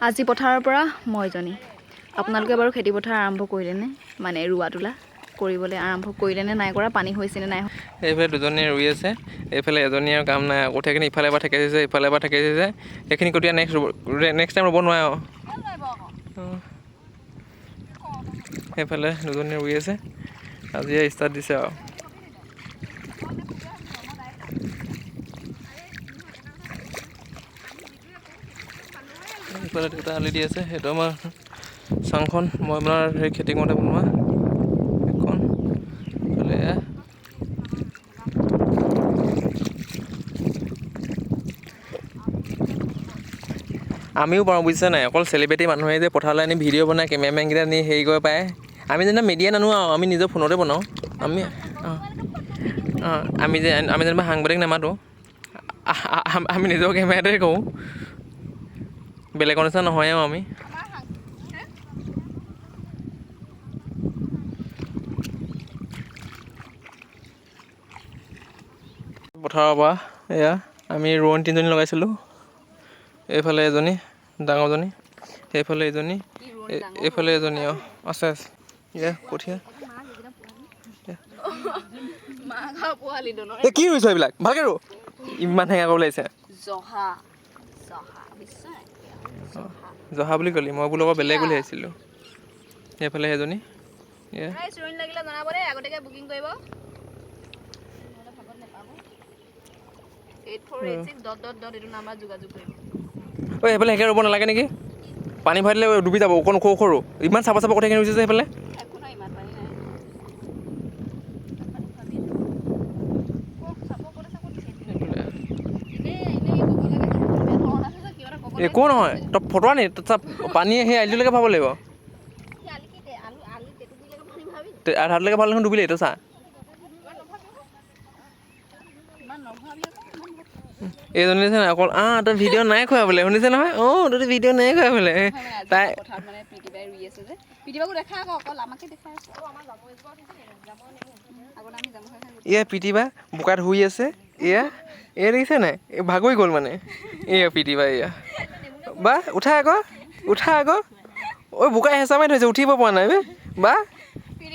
আজি পথাৰৰ পৰা মইজনী। আপোনালোকে বাৰু খেতি পথাৰ আৰম্ভ কৰিলেনে? মানে ৰোৱা তোলা কৰিবলৈ আৰম্ভ কৰিলেনে নাই কৰা? পানী হৈছেনে নাই? এইফালে দুজনীয়ে ৰুই আছে, এইফালে এজনীয়ে আৰু কাম নাই আৰু কঠীয়াখিনি ইফালে এবাৰ ঠেকেচিছে, ইফালে এবাৰ ঠেকেচিছে। সেইখিনি কঠীয়া নেক্সট টাইম ৰুব নোৱাৰে আৰু। অঁ। সেইফালে দুজনীয়ে ৰুই আছে, আজিয়ে ষ্টাৰ্ট দিছে আৰু। এইফালে দেউতা আলি দি আছে। সেইটো আমাৰ চাংখন, মই আপোনাৰ সেই খেতি কৰোঁতে বনোৱা সেইখন। এইফালে এয়া। আমিও পাৰোঁ, বুজিছা নাই? অকল চেলিব্ৰিটি মানুহে যে পথাৰলৈ আনি ভিডিঅ' বনাই, কেমেৰামেনকেইটা নি হেৰি কৰিব পাৰে। আমি যেনিবা মিডিয়া নানো আৰু, আমি নিজৰ ফোনতে বনাওঁ। আমি অঁ অঁ আমি যেনিবা সাংবাদিক নামাতোঁ, আমি নিজৰ কেমেৰাতে কৰোঁ, বেলেগৰ নিচিনা নহয় আৰু আমি। পথাৰৰ পৰা এয়া আমি ৰোৱনী তিনিজনী লগাইছিলোঁ। এইফালে এজনী ডাঙৰজনী, সেইফালে এজনী, এইফালে এজনী। অঁ, আছে আছে। এয়া কঠীয়া। এই কি ৰুইছ এইবিলাক? ভালকৈ ৰু, ইমান হেঙা কৰিব লাগিছে। জহা, জহা। জহা বুলি ক'লি, মই বোলো আকৌ বেলেগ বুলি ভাবিছিলোঁ। সেইফালে সেইজনী এয়া। ৰোৱনী লাগিলে জনাব দেই, আগতীয়াকৈ বুকিং কৰিব। 8486..., এইটো নাম্বাৰত যোগাযোগ কৰিব। ঐ, সেইফালে সেনেকৈ ৰুব নালাগে নেকি? পানী ভৰাই দিলে ডুবি যাব। অকণ ওখ সৰু, ইমান চাপৰ চাপৰ কঠীয়াখিনি ৰুইছে যে সেইফালে। একো নাই, ইমান পানী নাই। একো নহয়, তই ফটোৱা নি? তই চা, পানী সেই আলিটোলৈকে ভাব লাগিব। আধাটোলৈকে ভালে দেখোন, ডুবিলেই। তই চা। এইজনী দেখিছে নাই? অকল তই ভিডিঅ' নাই খোৱা বোলে, শুনিছে নহয়? অঁ, তই ভিডিঅ' নাই খোৱা বোলে। তাই পথাৰত মানে প্ৰীতিবাই ৰুই আছে যে, প্ৰীতিবাকো দেখা আকৌ, অকল আমাকে দেখাই আছে। আগতে আমি জামু খাই খাই এয়া প্ৰীতিবা বোকাত শুই আছে। এয়া এয়া দেখিছে নাই? এই ভাগৰি গ'ল মানে। এয়া প্ৰীতিবা, এয়া বা উঠা আকৌ, উঠা আকৌ। ঐ, বোকাই হেঁচা মাৰি ধৰিছে, উঠিব পৰা নাই বে। বা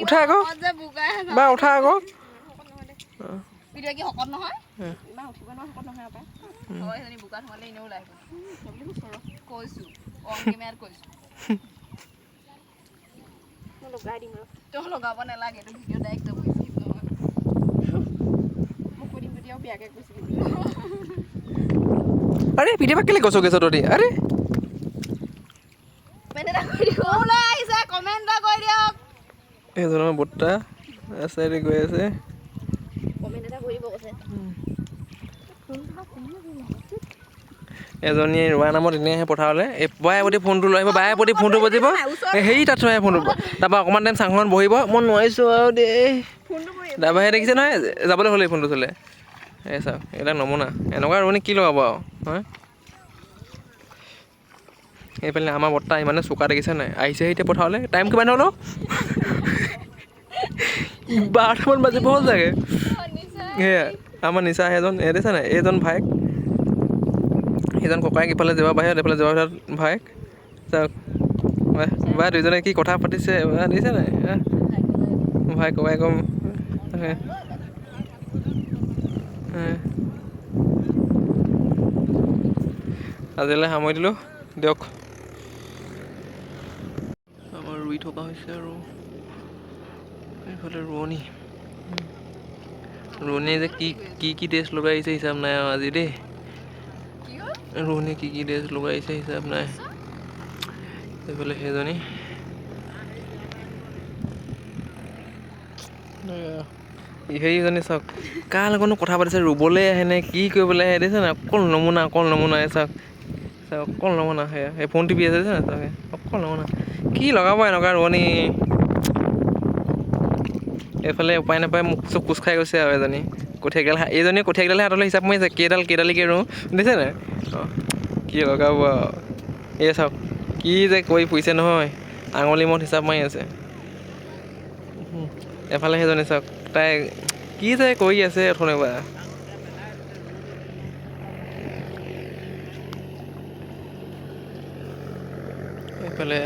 উঠা আকৌ, যে বোকাই। বা উঠা আকৌ। প্ৰীতিবা কি শকত নহয়? ইমান উঠিব নহয়, শকত নহয় পাই। হয়, সেইজনী বোকাত সোমালে এনেও ওলাই আহিব। কৈছোঁ, অন কেমেৰাত কৈছোঁ। মই লগাই দিম ৰ। তই লগাব নালাগে, এইটো ভিডিঅ' ডাইৰেক্ট যাব, স্কিপ নহয়। মই কৈ দিম যদি আৰু বেয়াকৈ কৈছিলি। আৰে প্ৰীতিবা, কেলৈ গছ গেছ তহঁতি? আৰে কমেণ্ট এটা কৰি দিয়ক, ওলাই আহিছে, কমেণ্ট এটা কৰি দিয়ক। এইজনৰ বৰ্তা ৰাস্তাইদি গৈ আছে। কমেণ্ট এটা কৰি দিব কৈছে। এজনীয়ে ৰোৱা নামত এনেই আহে পথাৰলৈ। এই বায়ে প্ৰতি ফোনটো লৈ আহিব, বায়ে প্ৰতি ফোনটো বাজিব, সেই তাত থৈ আহে ফোনটো। তাৰপৰা অকণমান টাইম চাংখনত বহিব, মই নোৱাৰিছোঁ আৰু দেই। তাৰপৰা সেই দেখিছে নহয়, যাবলৈ হ'লেই ফোনটো চলে। এই চাওক, এইবিলাক নমুনা। এনেকুৱা ৰোৱনী কি লগাব আৰু হয়। এইফালে আমাৰ বৰ্তা ইমানে চোকা, দেখিছে নাই? আহিছে এতিয়া পথাৰলৈ। টাইম কিমান হ'ল? 12টামান বাজিব হ'ল চাগে। সেয়া আমাৰ নিচা সেইজন, এই দেখিছে নাই? এইজন ভায়েক, সেইজন ককায়েক। ইফালে যোৱা বাহিৰত, এইফালে যোৱাৰ ভিতৰত ভায়েক। চাওক বা, দুইজনে কি কথা পাতিছে বা, দেখিছে নাই? ভাই ককায়েক। আজিলৈ সামৰি দিলোঁ দিয়ক। আমাৰ ৰুই থকা হৈছে আৰু এইফালে ৰোৱনী। ৰোৱনীয়ে যে কি কি কি ড্ৰেছ লগাই আহিছে হিচাপ নাই আৰু আজি দেই। ৰোৱনীয়ে কি কি ড্ৰেছ লগাই আহিছে হিচাপ নাই। এইফালে সেইজনী, সেইজনী চাওক, কাৰ লগতনো কথা পাতিছে? ৰুবলৈ আহে নে কি কৰিবলৈ আহে? দেখিছে নাই? অকল নমুনা, অকল নমুনা। এই চাওক, চাওক, অকল নমুনা। সেয়া সেই ফোন টিপি আছে, দেখিছে নাই? চাওক, অকল নমুনা। কি লগাব এনেকুৱা ৰোৱনী? এইফালে উপায় নাপায় মুখ চুখ কোচ খাই গৈছে আৰু এজনী কঠীয়াকেইডাল, এইজনী কঠীয়াকেইডালহে হাতলৈ হিচাপ মাৰিছে, কেইডাল কেইডালিকৈ ৰুওঁ, দেখিছে নাই? অঁ, কি লগাব আৰু। এই চাওক, কি যে কৰি ফুৰিছে নহয়, আঙুলি মূৰত হিচাপ মাৰি আছে। এফালে সেইজনী চাওক, তাই কি যে কৰি আছে অথনিৰ পৰা। এইফালে।